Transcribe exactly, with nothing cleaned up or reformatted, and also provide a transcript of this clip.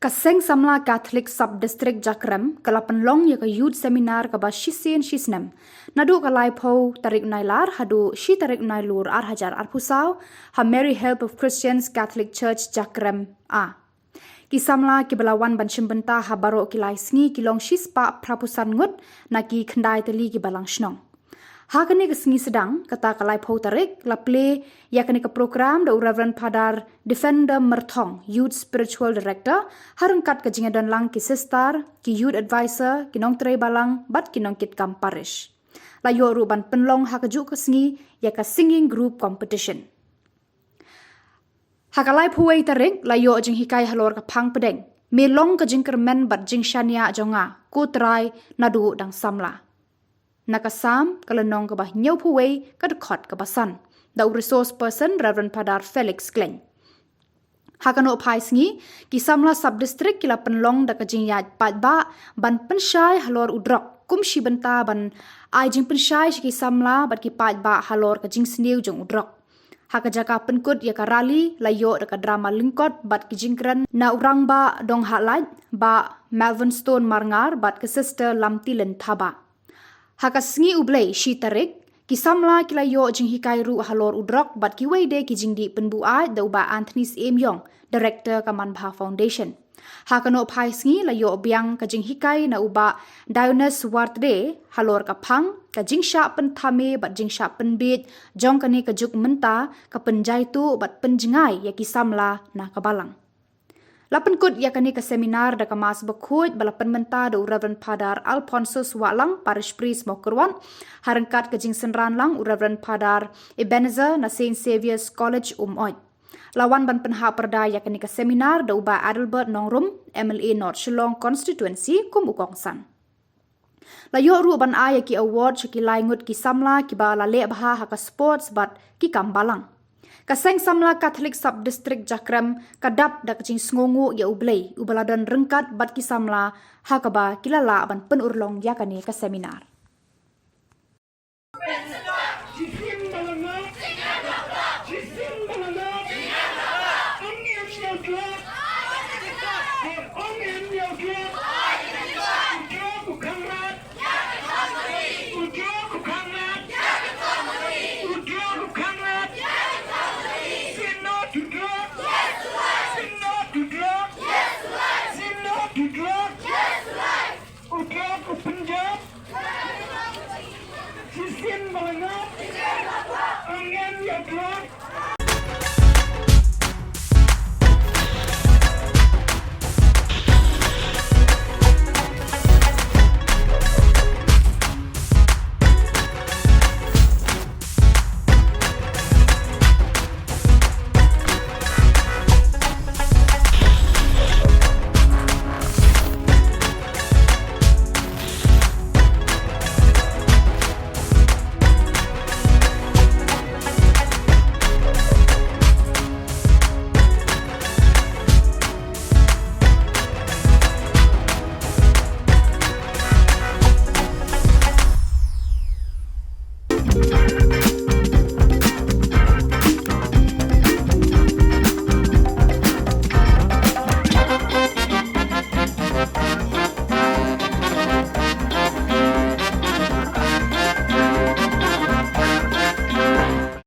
Ka Seng Samla Catholic Sub District Jakrem ka la pynlong ïa ka Youth Seminar kaba shisien shisnem naduh ka laiphew tarik Nailar haduh shi tarik Nailur arhajar arphew saw ha Mary Help of Christians Catholic Church Jakrem A. Ki samla kiba la wan ban shim bynta ha baroh ki lai sngi ki long shispah phraphew san ngut na ki khyndai tylli ki balang shnong. Ha kane ka sngi sdang, kata ka laiphew tarik, la plie ïa kane ka program da u Reverend Father Defender Myrthong, Youth Spiritual Director, ha ryngkat ka jingïadonlang ki sister, ki youth advisor, ki nongtrei balang bad ki nongkitkam parish. La ïoh ruh ban pynlong ha kajuh ka sngi ïa ka singing group competition. Ha ka laiphew wei tarik la ïoh jinghikai halor ka phang pdeng Me long ka jingkyrmen bad jingshaniah jong nga, ko Trai, naduh dang samla. Na ka Salm ka lynnong kaba hynñiewphew wei, ka dkhot kaba san, da u resource person Reverend Father Felix Khleng. Ha ka nohphai sngi, ki samla sub district ki la pynlong da ka jingïaid paidbah ban pynshai halor u drok kum shi bynta ban ai jingpynshai sha ki samla bad ki paidbah halor ka jingsniew jong u drok. Ha ka jaka pynkut ïa ka rally la ïoh da ka drama lyngkot bad ki jingkren na u Rangbah Donghahlait, Bah Melvin Stone Marngar bad ka Sister Lamtilin Thabah. Ha ka sngi U Blei shi tarik, ki samla ki la ïoh jinghikai ruh halor u drok bad kiwei de ki jingdih pynbuaid da u Bah Anthony Syiem Ïong, Director ka Manbha Foundation. Ha ka nohphai sngi la ïoh biang ka jinghikai na u Bah Dionys Wartde halor ka phang, ka jingshah pynthame bad jingshah pynbiej jong kane ka juk mynta, ka pynjaituh bad pynjngai ïa ki samla na ka balang. La pynkut ïa kane ka seminar da ka Mass bakhuid ba la pynmynta da u Reverend Father Alphonsus Wahlang, Parish Priest Mawkyrwat, ha ryngkat ka jingsynran lang u Reverend Father Ebenezer na Saint Xavier's College Umnoid. La wan ban pynhap pyrda ïa kane ka seminar da u Bah Adelbert Nongrum, M L A North Shillong Constituency, kum u kongsan. La ïoh ruh ban ai ïa ki award sha ki lai ngut ki samla kiba la leh bha ha ka sports bad ki kam balang. Ka Seng Samla Catholic Sub District Jakrem ka dap da ka jingsngewnguh ïa U Blei uba la don ryngkat bad ki samla ha kaba ki la lah ban pynurlong ïa kane ka seminar.